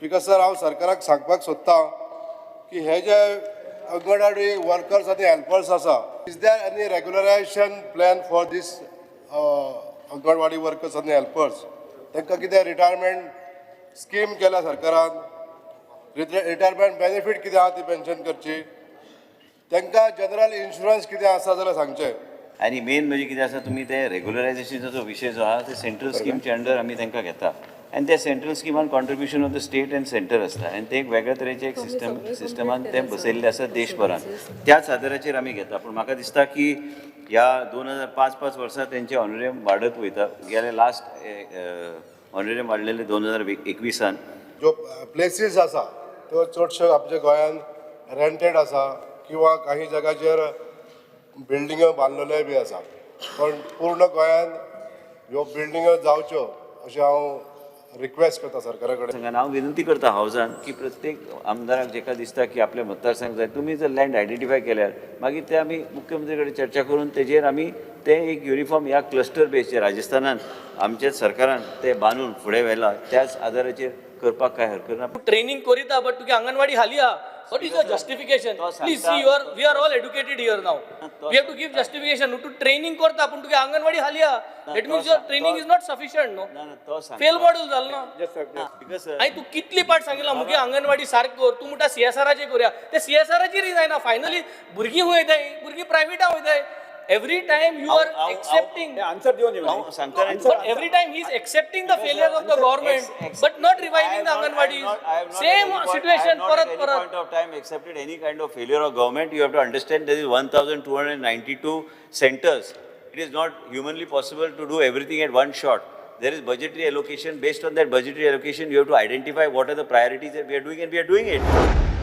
Speaker sir, हांव सरकाराक सांगपाक सोदतां की हे जे अंगणवाडी वर्कर्स आनी हेल्पर्स आसा, is there any regularization plan for this anganwadi workers आनी हेल्पर्स? तांकां कितें रिटायरमेंट स्कीम केल्या सरकारान? रिटायरमेंट बेनिफीट कितें आहा ती पेन्शन करची? तांकां जनरल इन्शुरन्स कितें आसा जाल्यार सांगचें. आनी मेन म्हणजे कितें आसा, तुमी ते रेगुलरायझेशनाचो जो विशय जो आहा, ते सेंट्रल स्किमच्या अंडर आमी तांकां घेता आनी त्या central स्किमान contribution of the state and center आसता आनी ते एक वेगळ्या तरेचे एक सिस्टमान ते बसयल्ले आसा देशभरान. त्याच आदाराचेर आमी घेता. पूण म्हाका दिसता की ह्या 2005 पांच वर्सां तेंचे ऑनरेरियम वाडत वयता. गेले लास्ट ऑनरेरियम वाडलेले 2021आन. ज्यो प्लेसीस आसा त्यो चडश्यो आमच्या गोंयान रेंटेड आसा किंवा काही जाग्याचेर बिल्डिंग्यो बांदलेल्यो बी आसा, पण पूर्ण गोंयान ह्यो बिल्डिंग्यो जावच्यो अशें हांव रिक्वेस्ट करता सरकारा कडेन. संघान हांव विनंती करता हावजान की प्रत्येक आमदाराक जेका दिसता की आपल्या मतदारसंघ जाय, तुमी जर लँड आयडेंटिफाय केल्यार मागीर ते आमी मुख्यमंत्री कडेन चर्चा करून तेजेर आमी ते एक युनिफॉर्म ह्या क्लस्टर बेसचेर राजस्थानान आमच्या सरकारान ते बांदून फुडें व्हेला, त्याच आदाराचेर करपाक काय हरकत ना. ट्रेनिंग करिता, बट तुगे अंगणवाडी हाली आहा. What is your justification? Please see, you are we are all educated here. Now we have to give justification. तूं ट्रेनिंग करता पूण तुगे अंगणवाडी हाली आहा, it means your training is not sufficient, no? ना ना, तो सांगता. फेल मॉडेल जालो ना. Because आनी तूं कितली पाट सांगिला मुगे अंगणवाडी सारकें कर, तूं म्हणटा सीएसआराचेर करुया, ते सीएसआराचेरय जायना. फायनली भुरगीं खंय वयताय? भुरगीं प्रायवेटा वयताय. Every time you are accepting. Answer दिवन हांव सांगता. But every time he is accepting the failure of the government, but not reviving the anganwadis. Same situation परत परत. Point of time accepted any kind of failure of government. You have to understand, there is 1292 centers. It is not humanly possible to do everything at one shot. There is budgetary allocation. Based on that budgetary allocation, you have to identify what are the priorities that we are doing, and we are doing it.